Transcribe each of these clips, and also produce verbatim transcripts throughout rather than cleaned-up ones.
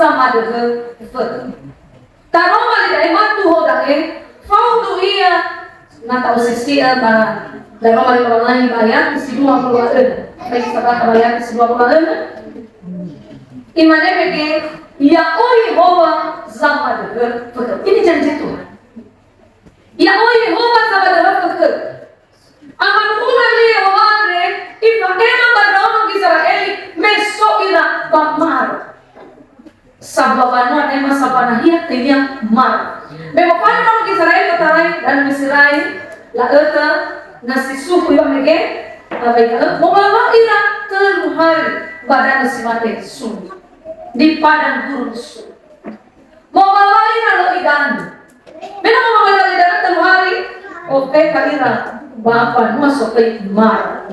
Samadöhö fökhö. Taroma li da'e matuho da'e, faudu ia na ta'osisi'ö ba daroma li Lowalangi ba ayat si dua puluh enam. Baik, sabata ba ayat si dua puluh enam. Imane mege, "Ya'o Yehowa zamadöhö fökhö." Ini janji Tuhan. "Ya'o Yehowa zamadöhö fökhö." Amanu'una li Yehowa andre, ifa'ema ba ndraono Gizera'eli me so ira ba maro. Sambua banua nema sambua nahia töinia maro. Me mofanö ndraono Gizera'eli otarai danö Miserai, la'ötö nasi sufu iŵa'ö mege, awai da'ö, mowawa ira tölu hari ba danö si mate suri. Di padang gurun Sur. Mowawa ira lö idanö. Me no mowawa ira lö idanö tölu hari, ofeta ira ba mbanua sotöi maro.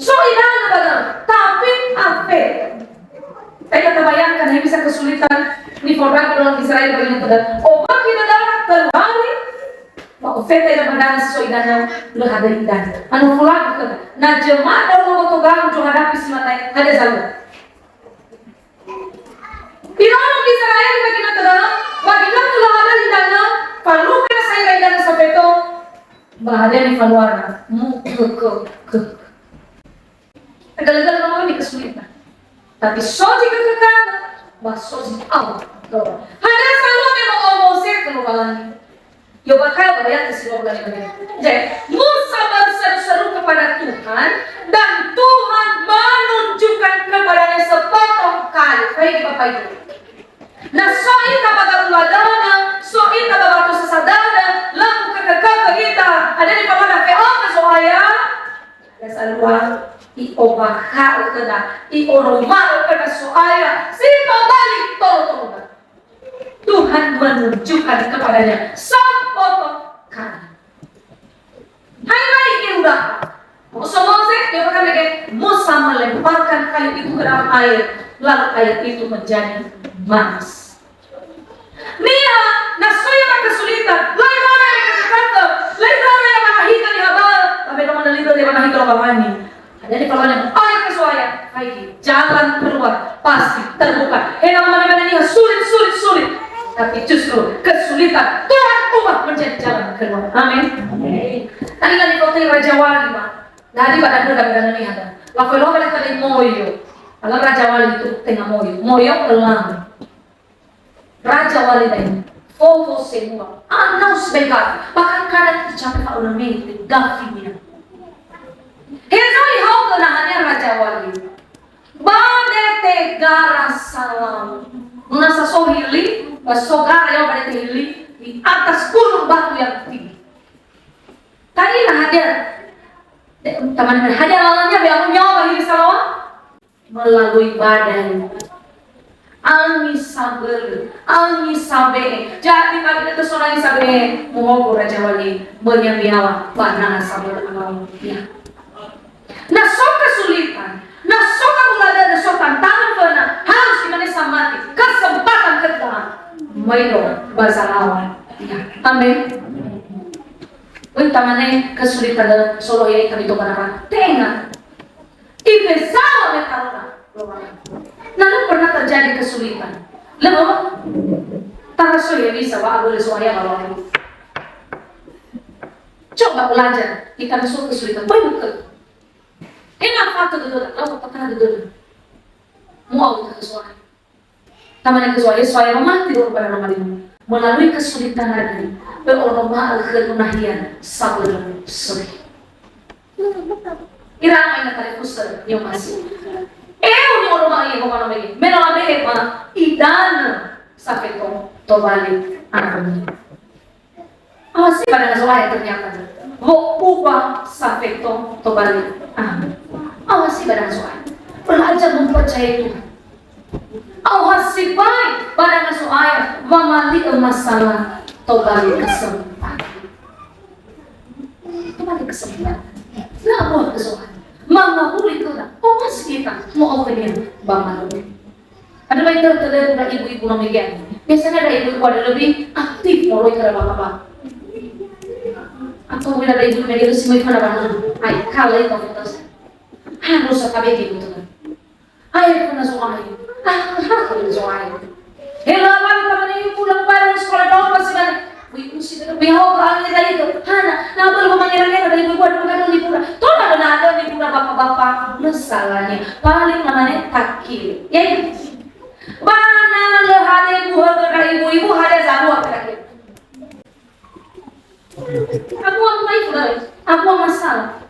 So idanö ba da'ö, tapi afe. Kita bayangkan, ya, bisa kesulitan nifodragi orang Israel bagi nonton. Omaki ba da'ö tölu hari, ba ofeta ira ba danö so idanö, lö hadöi idanö. Anu fulagu khöda. Na jema da'ö no boto gaul, jo hadapi si mane, hadia zalua. Iraono Gizera'eli ba ginötö da'ö, ba ginötö lö hadöi idanö, falukha sa ira idanö safeto, ba hadia nifaluara, mukökökökö. Tegölö-gölö no kesulitan. Tapi so zi kökökökö, ba so zi au. Hadia zalua me mo'ao Moze khö Lowalangi. Yobakal ba ayat si dua puluh lima. Jadi, Musa berseru-seru kepada Tuhan, dan Tuhan menunjukkan kepadanya sepotong kayu. Baik, Bapak Ibu. Na so ita ba gaula dödö, so ita ba batu sasa dödö, lö mukökökökö ita. Ada di kamar dafe oke Zo'aya. Ada salua, i'obakha'ö khöda, i'oroma'ö khöda So'aya, si tobali tolo-toloda. Tuhan menunjukkan kepadanya sepotong kayu. Hai, hai, Yehuda. Mu'oso Moze, dia makan lagi. Musa melemparkan kayu itu ke dalam air, lalu air itu menjadi manis. Niha, na so ia ba kesulitan, lain orang yang kata-kata, lain orang yang mana hingga dihabar, tapi kalau mana lihat dia mana hingga orang ini. Jadi kalau yang air ke Zo'aya, baik, jalan keluar pasti terbuka. He na mana-mana niha sulit, sulit, sulit. Tapi justru kesulitan Tuhan ubah menjadi jalan keluar. Amin. Amin. Tadi kan dikotoi Raja Wali, Pak. Tadi pada dulu dah berani niha. Lalu kalau balik tadi moyo. Kalau Raja Wali itu tengah moyo. Moyo elang. Raja Wali da'e, fofo semua, anau sibai gafi, bahkan kadang tercapai fa'auna meter gafinia. Hezo ihaogö nahania Raja Wali. Ba dete gara salau. Nasa so hili, ba so gara ya ba dete hili, di atas gunung batu yang tinggi. Tadi nah hadir. Teman hadir alamnya, biar nyawa hili salawa. Melalui badai. Angin sabölö, angin sabe'e. Jadi, bagi na so angin sabe'e, muhogo Raja Wali, möi niha mbiawa, ba na sabölö alau. Ya. Na so kesulitan, na so kabulada, na so tantangan föna, harus imane samati, kesempatan kedua. Möi do ba zalawa. Ya. Amin. Oi, tamane kesulitan dalam solo ya, kami to barang. Tenga. Ifezawa'ö me tarona Lowalangi. Na lö pernah terjadi kesulitan. Lö, taraso ya bisa wa abole so'aya ba Lowalangi. Coba belajar, kita masuk kesulitan. Baik, bukan. Enggak apa-apa, tuh, tuh, tuh, tuh, tuh, tuh, tuh. Mau kita ke so'aya. Tamane ke Zo'aya, Zo'aya mamati dulu pada nama lima. Melalui kesulitan tadi, be'oroma'ö khöu nahia sabölö sökhi. Ira ama ina talifusö ni'omasi. Eu ni'oroma'ö Yehowa nomege. Me no labe'e ba idanö safeto tobali ami. Aohasi ba danga Zo'aya ternyata. Wo'uba safeto tobali ami. Aohasi ba danga Zo'aya. Belajar mempercayai Tuhan. Aohasi bai ba danga Zo'aya wamali'ö masalah tobali kesempatan. Tobali kesempatan. Na'abuah ke Zo'aya. Mangawuli khöda. Aohasi ita mo'ao khönia ba malu. Ada baik terkadang ada ibu-ibu nomege. Biasanya ada ibu-ibu ada lebih aktif moroi khöra bapak-bapak. Atau mungkin ada ibu nomege si möi khöra bapak. Ai, kalau itu fokus. Harus satabege gitu kan. Ai, khöna Zo'aya. Ah, khöna Zo'aya. Hela wali tamane ibu lang bareng sekolah daun pasti balik. Wih, usi tetap bihawa ke angin tadi itu. Hana, nah, belum mengera-ngera dari ibu buat makan di pura. Tola benar ada di pura bapak-bapak. Masalahnya, paling namanya takil. Ya, ya. Bana le hade buha ke ibu-ibu, hade zalua ke takil. Aku, aku masalah.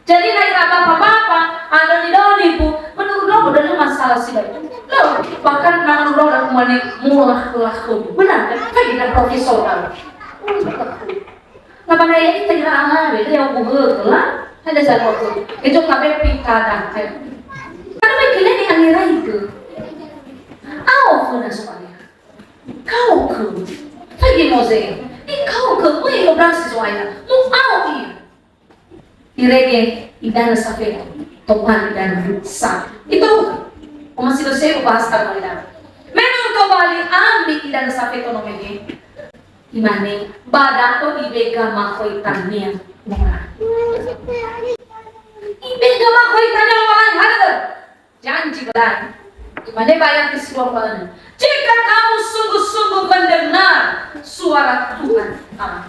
Jadi, na ira bapa-bapa, ada di dalam ibu, menurut aku ada masalah sih, Bang. Loh, bahkan menurut aku mana murah laku. Benar, kan? Kan kita profesional. Murah laku. Nah, pada ya, kita kira amal, ya, aku lah. Ada satu aku. Itu K B P kada. Karena baik kalian yang ngira itu. Au, pernah soalnya. Kaukö. Fagi Moze. Ikaukö, möi obrasi Zo'aya. Mu'ao ia. Irege idanö safeto. Tobali idanö sa. Itu. Omasi dosa bahasa kalau idanö. Memang tobali ami idanö safeto no mege. Imane, ba da'ö ibega makhoitania. Ibega makhoitania, orang ada. Janji berai. Imane ba ayat ke dua puluh enam, "Jika kamu sungguh-sungguh mendengar suara Tuhan Allah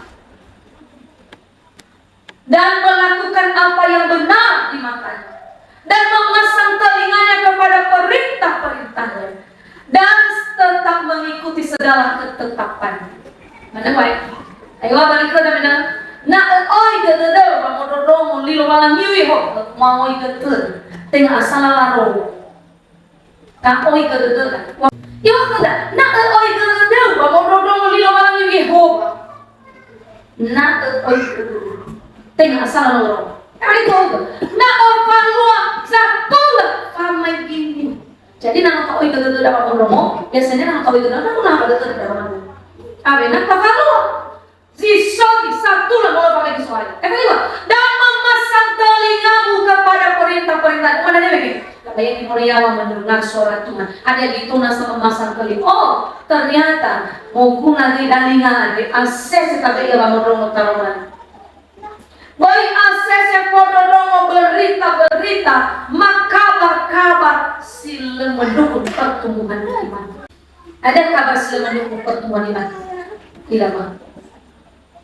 dan melakukan apa yang benar di matanya, dan memasang telinganya kepada perintah-perintahnya, dan tetap mengikuti segala ketetapannya." Mana wae? Ayo, balik ke mana? Na oi ke dede, ba mododongo li Lowalangi ui ho, ma oi ke te. Tenga asala laro. Na oi ke dede. Yo ke da, na oi ke dede, ba mododongo li Lowalangi ui ho. Na oi ke dede. Tenga asala laro. Ari to. Na o falua satula famai gini. Jadi, na no ta'oi dödö-dödö da'a ba ndrongo, biasanya na no ta'oi dödö-dödö, na no ta'oi dödö-dödö da'a ba ndrongo. Awena tafalua. Zi so zi satula molo pakai di soal. Yang kedua, dan memasang telingamu kepada perintah-perintah. Mana dia lagi? Kata yang di Korea mendengar suara Tuhan. Ada di Tunas memasang telinga. Oh, ternyata moguna di dalinga ada. Akses kita ke dalam ndrongo taronan. Böi asese fondrondrongo berita-berita, ma kabar-kabar si lö mendukung pertumbuhan iman. Ada kabar si lö mendukung pertumbuhan iman? Tidak, Bang.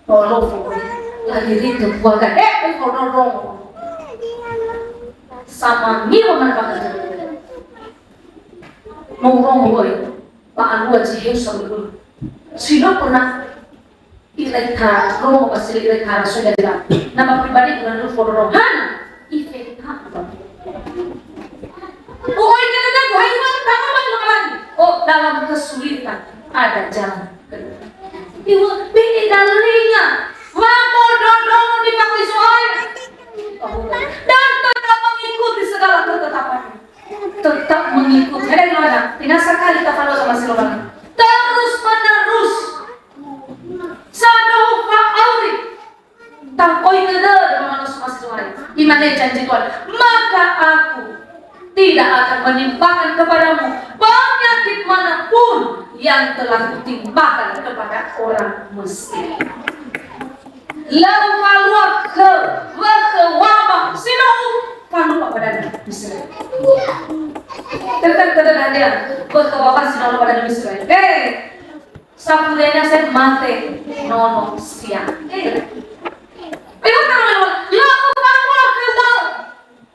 Lolofo, lagi rite keluarga. Eh, eh, fondrondrongo. Sama ngiwa mana bakal. Nongkrong, boy. Ba alua zi heu sa'u'ö. Si lö pernah irai tara, romo ba si lö irai tara, so irai tara. Na ba pribadi bulan lu fondrondrongo. Hana? Ifeta. Oh, oh, ini kan aku, hai, Bang, kamu, Bang, Bang. Oh, dalam kesulitan ada jalan. Ibu, bini dalinga. Wa mododongo di waktu soal. Dan tetap mengikuti segala ketetapan. Tetap mengikuti. Ada di mana? Ina sakali tafalua sama si Lowalangi. Terus menerus. Sadöhö fa'auri. Ta'oi dödö, mamanos masih Tuhan. Imane janji Tuhan. Maka aku tidak akan menimpakan kepadamu penyakit manapun yang telah kutimpakan kepada orang Mesir. Lö falua khö, wö khö wama, si no falua ba danö Misrael. Tetap, tetap ada, wö khö wama si no ba danö Misrael. Eh, safurianya saya mate, nono sia. Eh, eh, lö falua khö wama.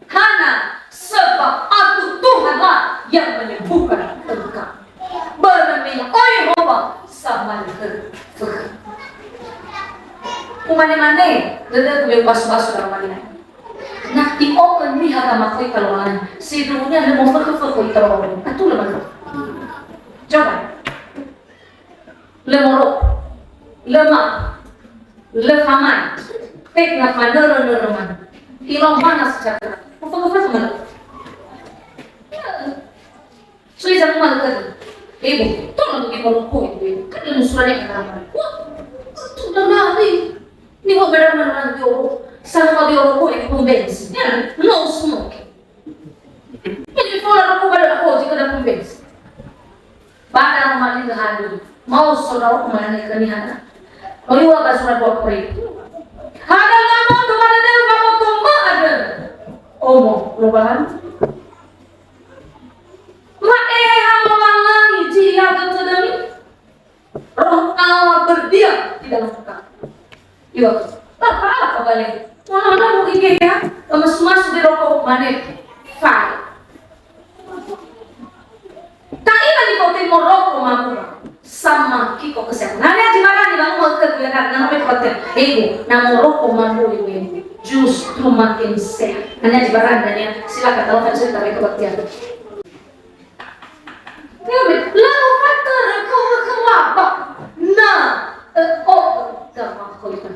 Hana, sebab aku Tuhanlah yang menyembuhkan engkau. Börö me ya'o Yehowa samalökhö fökhö. Umane-mane, dödögu me ubasu-basu da'a Lowalangi. Na i'o'ö niha gamakhoita Lowalangi, sindruhunia lö mofökhö-fökhö ita Lowalangi. Atulö manö. Coba. Lö moro, lö ma, lö famai, tek na fanörö-nörö manö. Ilo mana sejahtera. Apa-apa mana? So iza kuma lö. Ibu, tolong pergi merokok itu, Ibu. Kan ilmu suratnya kata apa? Wah, itu udah lari. Ini mau benar-benar nanti orang sama di orang kok itu pembensin. Ya, no smoking. Ini kalau aku pada aku jika ada pembes. Pada rumah ini hadir. Mau saudara rumah ini kami hana. Oyua ba sura dua puluh. Hada lama tu mana dia ba moto ma ada. Omo, Lowalangi. Ma'eha Lowalangi, zi iadö tödömi, Iwa, apa apa balik? Mana mau ini ya? Masu-masu di rokok mana? Fai. Ta'ila ni kau temo rokok mabura. Sama kiko kesehatan. Nani aji barani bangun mau ke gue kan nama khawatir. Ibu, na mau rokok mabura ibu. Justru makin sehat. Nani aji barani ya. Silakan kalau kan cerita mereka baktian. Lalu faktor kau kewaba. Nah, eh, oh, gampang kau itu.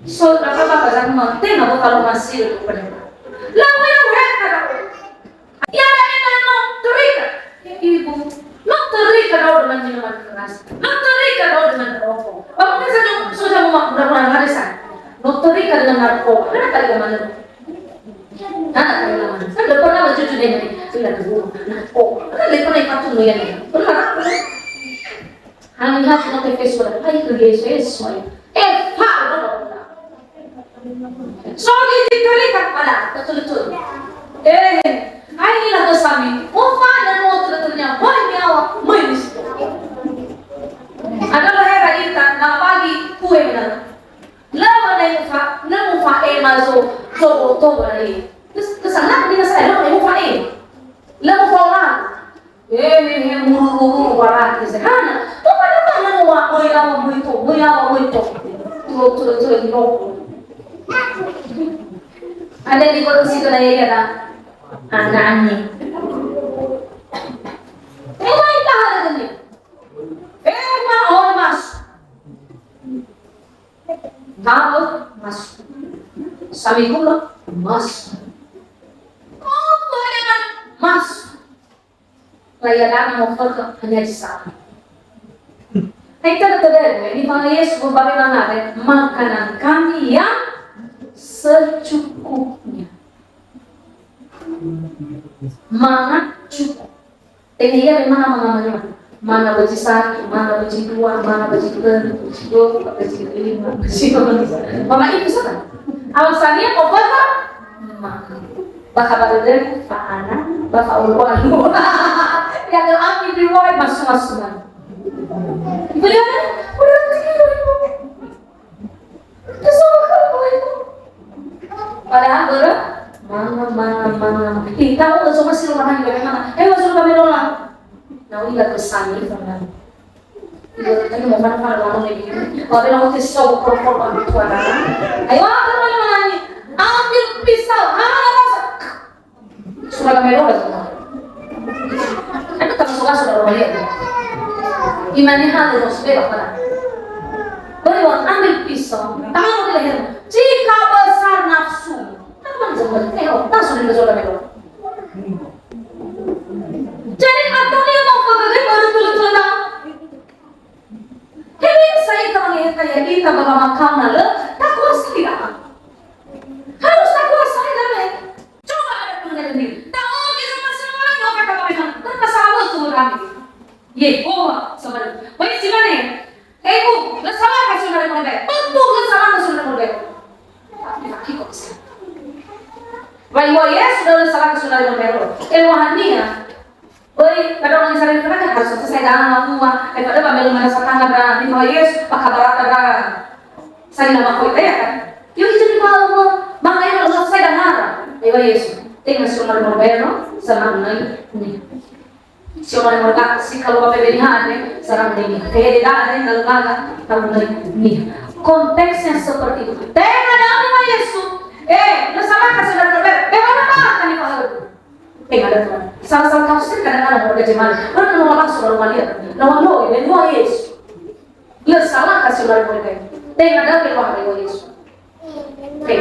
So, apa apa sama? Tena bo kalau masih lupa. Lalu yang hebat. Ya, ya, ya, no, terikat. Ibu, no terikat kau dengan minuman keras. No terikat kau dengan rokok. Bangun saja, sudah mau mudah-mudahan hari saya. No terikat dengan narkoba. Kenapa kali kamu? Nana kali nama. Kan udah pernah lucu juga nih. Sudah dulu. Nah, oh, kan udah pernah ikut tuh ya nih. Pernah apa? Hani hati nanti Facebook. Hai ke Yesus, Yesus. Eh, Pak, udah, udah. So gitu kali kan pada betul-betul. Eh, hai ini lah sami. Oh, Pak, dan mau betul-betulnya. Wah, nyawa. Wah, ini sih. Ada lah ya, Kak Intan. Nggak pagi. Kue benar. Lö wanema fa-, na mufa'ema zo-, zo'oto bara'e. Terus, terus anak ini saya lö wanema fa'ema. Lö mufa'ola. Eh, eh, eh, muru-muru bara'e. Hana, to pada mana mua, oi awa, oi to, oi awa, oi to. Tulo, tulo, tulo, tulo. Ada di kota situ lah ya, kata. Ada ani. Eh, lain tahan lagi. Eh, mana orang mas? Dawö masu. Samigula masu. Oh, boleh kan? Masu. Layanan mau ke hanya di sana. Nah, itu betul, ini Pak Yesus berbagi mana, makanan kami yang secukupnya. Mangan cukup. Tenga ia memang manga-manga. Manga bözi satu, manga bözi dua, manga bözi telu, bözi dua, bözi lima, bözi enam. Mama itu sana. Awasania pokoknya manga. Bakha barödöri fa'ana, bakha ulu-alu. Ya, ami di luar masu-masu. Beliau kan, udah tidur. Padahal börö, manga, manga, manga. Ih, tahu nggak, coba sih rumah tangga bagaimana? Eh, masuk kami doang. Nah, udah kesan itu, kan. Ibu tadi mau mana, mana, mana lagi? Kalau ada nanti sih, coba, coba, coba, coba, coba. Ayo, apa, mana, mana, nih? Ambil pisau, ah, rasa. Sudah kami roda semua. Kan tak masuk masuk dalam rumah dia. Imani halu no sudah apa? Beri uang ambil pisau, taruh di leher. Jika besar nafsu, apa yang sebenarnya? Eh, oh, langsung di sudah kami roda. Jadi atau dia mau pakai baru tulen-tulen tahu. Jadi saya kalau lihat kayak kita bapak makam lalu tak kuasa tidak. Harus tak kuasa tidak. Coba ada keluarga sendiri. Tahu kita masih orang nggak kata kami kan. Kan masalah tuh kami. Yehowa sabar. Baik sih mana? Eh bu, lö salaka saudara Mordekai. Betul lö salaka saudara Mordekai. Tapi kok sih. Wai wai ya sudah lö salaka saudara Mordekai. Eh wahania. Oi, kada orang Israel kan harus selesai dah semua. Eh, pada pamelu mana satanga dah, di bawah Yesus, pakai barata dah. Saya nama kau itu ya kan? Yuk itu di bawah, makanya kalau selesai dah marah. Di bawah Yesus, tinggal si Omar Morbero, sama naik nih. Si Omar Morbero, si kalau bapak beri hade, sarang ini. Kayak dia dah ada yang dalam mana, tahu naik nih. Konteksnya seperti itu. Tengah ada apa Yesus? Eh, nggak salah kasih Omar Morbero. Eh, mana apa kan di bawah? Eh, ada Tuhan. Salah-salah tafsir kadang-kadang warga jemaat. Orang mau masuk dalam malihat. Lawan lo, ya, dua Yesus. Ya, salah kasih orang mereka. Tengah ada Tuhan, dua Yesus. Oke.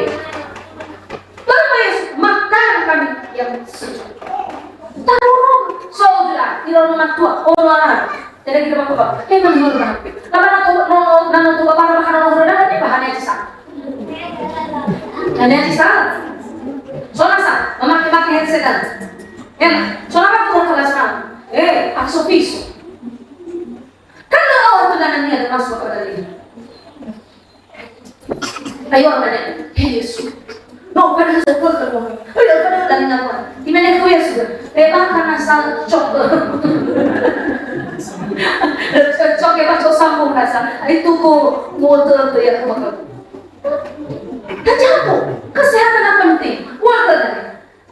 Lalu Yesus, makan kami yang sejuk. Tahu, so, jelas. Tidak ada tua, orang. Jadi kita bapak, eh, mana orang? Karena nanti, no, nanti bapak, bapak, no, no, no, ini bahannya aja sama. Hanya di sana. Soalnya sa, memakai-makai headset dan. Ya, soalnya aku bukan kelas sana. Eh, aku sopiso. Kan nggak awal tuh dan ini ada masuk ke dalam ini. Ayo, ada. Hei, Yesus. No, kan harus aku ke rumah. Ayo, kan ada dari nama. Gimana aku ya sudah? Memang karena salah cok. Cok ya, Mas, cok. Sambung rasa, itu ku muter tu ya ke makan. Tajago, kesehatan yang penting. Wah,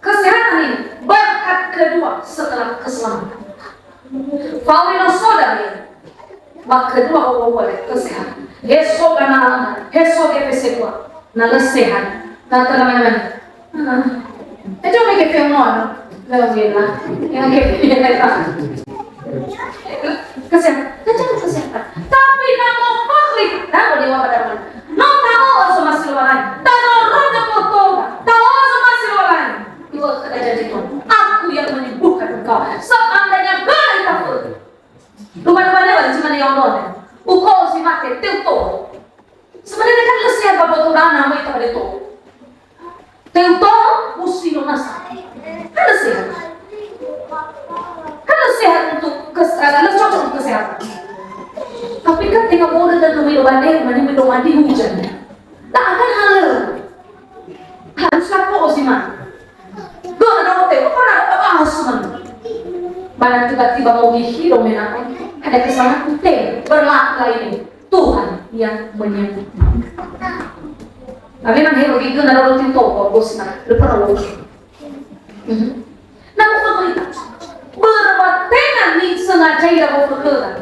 kesehatan ini berkat kedua setelah keselamatan. Faulino soda ya. Ba kedua, ho-, ho-, ho-, kesehatan. He so gana, he so F S dua. Na lö sehat. Na tengah main-main. Heeh. Ejö mege feo nono. Lö wela. Yang ke, kesehatan. Ejö kesehatan. Tapi na mo fakri, na mo dewa pada mana? No ta'o'ö zomasi Lowalangi. Tanö roda botoga. Ta'o'ö zomasi Lowalangi. Iŵa'ö khöda janji Tuhan. Aku yang menyembuhkan engkau. Seandainya gala ita fökhö. Luma-luma lewat, cuma yang nonton. Uko si mate, teu to. Sebenarnya kan lö sehat ba boto dana, mai tak ada to. Teu to, musi no nasa. Kan lö sehat. Kan lö sehat untuk kes-, eh, lö cocok untuk kesehatan. Tapi kan tengah bola dan demi lo bande, mani mendo mandi hujan. Tak akan halal. Harus laku osi mah. Gö na hotel, oh, pernah bahas man. Mana tiba-tiba mau dihidong menapa? Ada kesalahan, te, berlakulah ini. Tuhan yang menyembuhkan. Tapi nang hero gitu, na roti to, bagus, na, lepas roti. Mhm. Nah, pokoknya, berapa tenang nih sengaja ya, mau berkenan.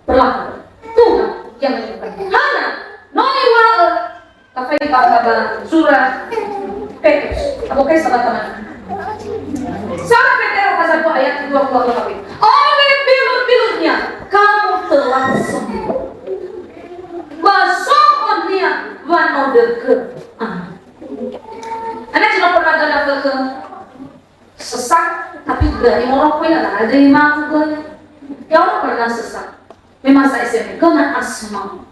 Berlaku. Tuhan yang menyembuhkan. Hana, no iŵa'ö, Tafai bakha ba zura Petrus. Abokai sahabat teman. Sura Petrus pasal dua ayat kedua puluh dua. Oleh bilur-bilurnya kamu telah sembuh. Ba so khönia wa no dökö. Amin. Ana cuma pernah gada ke sesak, tapi berani morok pun ada, ada yang mampu. Ya Allah pernah sesak. Memang saya SMP, kena asma.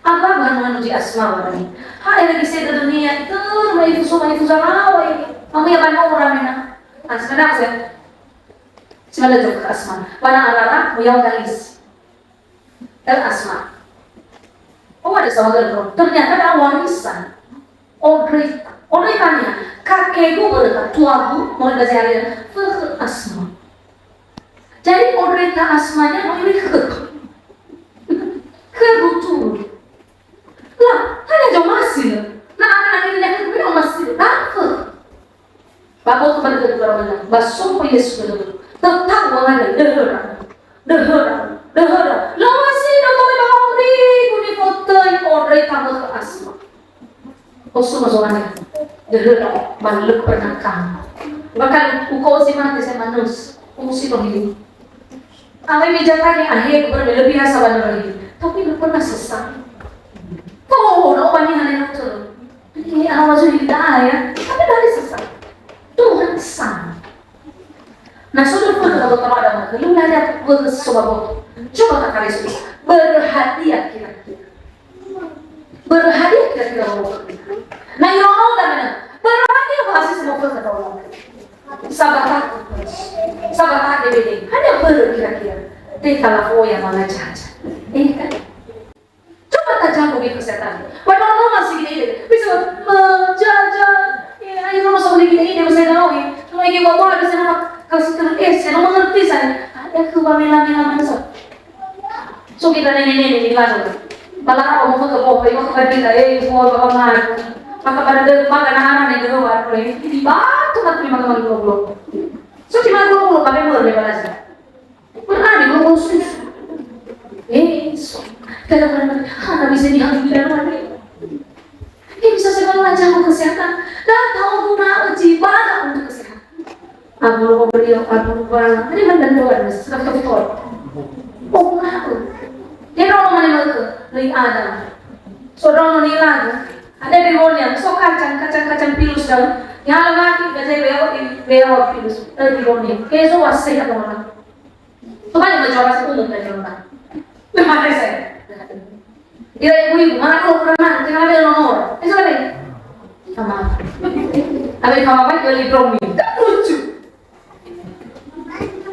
Apa bahan manu di asma wani? Ha, ere gise de dunia itu, mai fuso, mai fuso lawa ini. Kamu ya banyak orang mena. Asma dah saya. Sebenarnya juga asma. Wana arara, muyau galis. El asma. Oh, ada sama gerbong. Ternyata ada warisan. Odreta. Odretanya, kakegu berkata, tuagu, mau dikasih hari, fökhö asma. Jadi, odreta asmanya, mau ini khö. Khö gutu. Lah, hanya jauh masih. Nah, anak-anak ini, khö, jauh masih. Dafö. Ba boto ba dödöra, ba so khö Yesu dödöra. Tetap wangandrö, döhöra. Döhöra, döhöra. Lawasi dödöra ba wangandrö, nifotöi odreta mökhö asma. Osuma zo'aya. Döhöra, ba lö pernah kamu. Bahkan uko si mate saya manus. Usi tohili. Awai mi jatagi ahe, lebih biasa banget lagi. Tapi lö pernah sesak. Oh, no, bani hane dokter. Ini awal sudah kita ya. Tapi dari sesak. Tuhan sama. Nah, sudah pun kalau teman ada, lu nanya, gue ke sobat. Coba tak kali sudah. Berhadiah kira-kira. Berhadiah kira-kira. Nah, yang mau nggak mana? Berhadiah pasti semua pun kata orang. Sabatat, sabatat D B D. Hanya börö kira-kira. Teh kalau ya mana caca. Eh, kan? Coba tajago gitu setan. Padahal no masih gini, bisa menjajah. Ya, ayo no sama gini, bisa no. Cuma ini bawa ada sana kasih terus, eh, saya no mengerti saya. Ada ke mela-mela mana so. So kita nene-nene di mana. Bala apa mau ke bawah, mau ke kita, eh, mau bawa mana. Maka pada dia, maka anak-anak yang dulu baru, eh, di batu tapi maka malu-malu. So di malu-malu, pakai mulut dia balas. Berani ngomong susu. Eh, so. Dalam mana? Hana bisa diambil dalam mana? Eh, bisa segala macam kesehatan. Dan tahu guna uji ibadah untuk kesehatan. Abu lo beliau, abu ba. Ini mendengar, sudah betul. Oh, kenapa? Dia orang mana mereka? Dari Adam. Saudara ni lagi. Ada di Ronia. So kacang, kacang, kacang pilus daun. Yang lagi, gajah beo, beo pilus. Ada di Ronia. Keso wasih atau mana? Coba yang mencoba satu untuk dari rumah. Memang saya. Ira ibu-ibu, mana kalau kurang mana? Tinggal ambil nomor. Eh, sudah deh. Sama. Ambil sama apa? Beli promi. Kan lucu.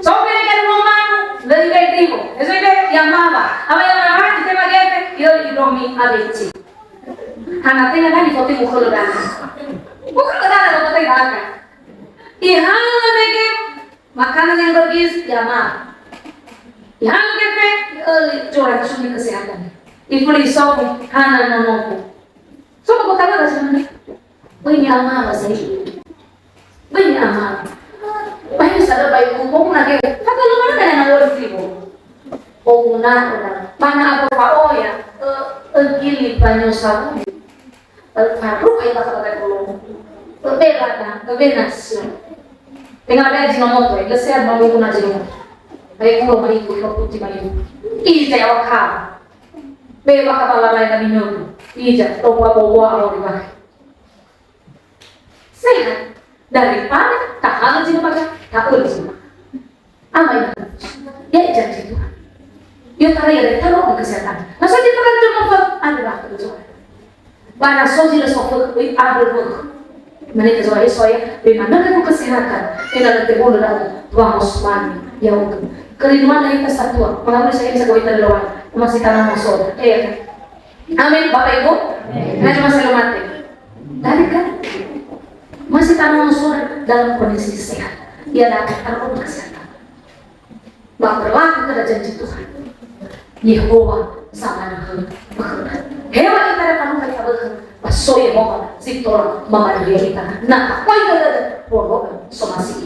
So, beli kan rumah mana? Beli beli ibu. Eh, sudah deh. Yang mana? Apa yang mana? Kita pakai apa? Yo, di promi A B C. Hana tengah kan di foto mukul dana. Mukul dana, mukul dana. Ihala mege. Makanan yang bergizi, ya, ma. Ihalö gefe, i'öli zura suni kesehatan. Ifuli isofu, hana nonoku. So ba kota ba sini. Böi ni'amala sa'ae. Böi ni'amala. Ba he sa ba iku, ba na ge. Kata lu mana na ngawal fibo. Ba na ora. Ba na apa fa'oya, ö, ö, gili banyo sabu. Faru'u ai bakha-bakha kolo. Bela ta, bela sio. Tenga bela jino moto, eh, leser mau guna jino. Ai kulo mai ku, lo kuti mai. Ija ya waka. Be bakha bala lain kami nyoto. Ija, topa bawa awal di bakha. Sehat. Daripada tahalö zi maka, ta'öli zi maka. Ama ina. Ya janji Tuhan. Ya tara ya dari taruh ke kesehatan. Nah, saya di taruh cuma apa? Ada lah kebetulan. Bana so zi la so fe, ada lah. Mana kecuali so ya, di mana ke kesehatan? Ina nanti boleh lah. Tuhan Osman, ya oke. Kerinduan kita satu. Pengaruh saya bisa kawin dari luar. Masih tanah masuk. Eh, ya kan? Amin, Bapak Ibu. Nah, cuma saya mati. Tadi kan masih tanah masuk dalam kondisi sehat. Ia dapat taruh kesehatan. Ba berlaku kada janji Tuhan. Yehowa samanö khöda. Hewa ita da kanuka ita bökhö. Ba so Yehowa si tola mamanö ita. Na takoi'ö dödö, polo'ö somasi